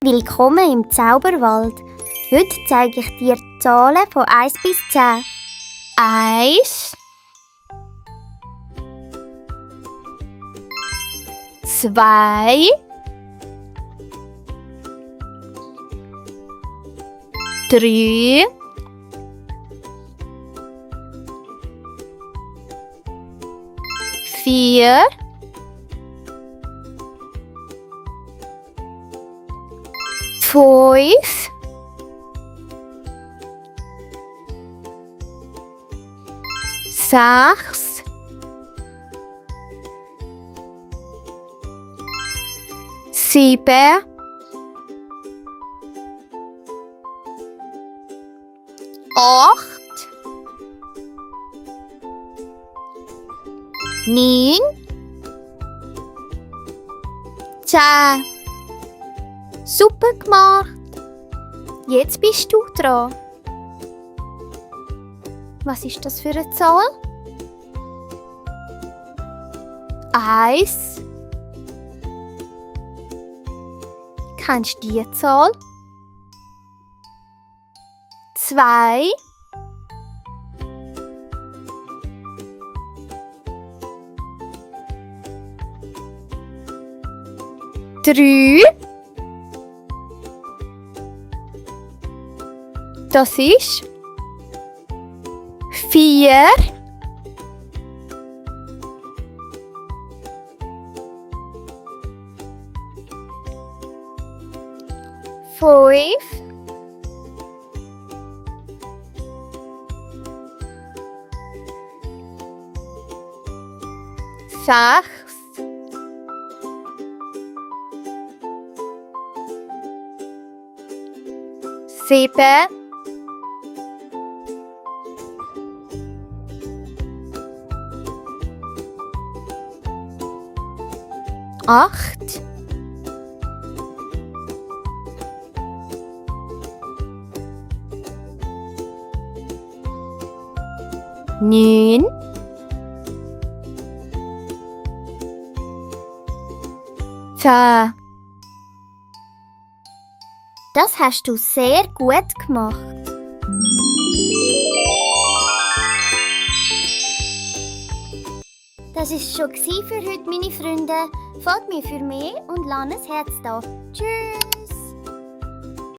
Willkommen im Zauberwald. Heute zeige ich dir die Zahlen von 1 bis 10. 1, 2, 3, 4, 5, 6, 7, 8, 9, 10. Super gemacht! Jetzt bist du dran. Was ist das für eine Zahl? 1. Kennst du die Zahl? 2. 3. Das ist 4. 5. 6. 7. 8. 9. 10. Das hast du sehr gut gemacht. Das war schon für heute, meine Freunde. Folgt mir für mehr und lasst ein Herz da. Tschüss!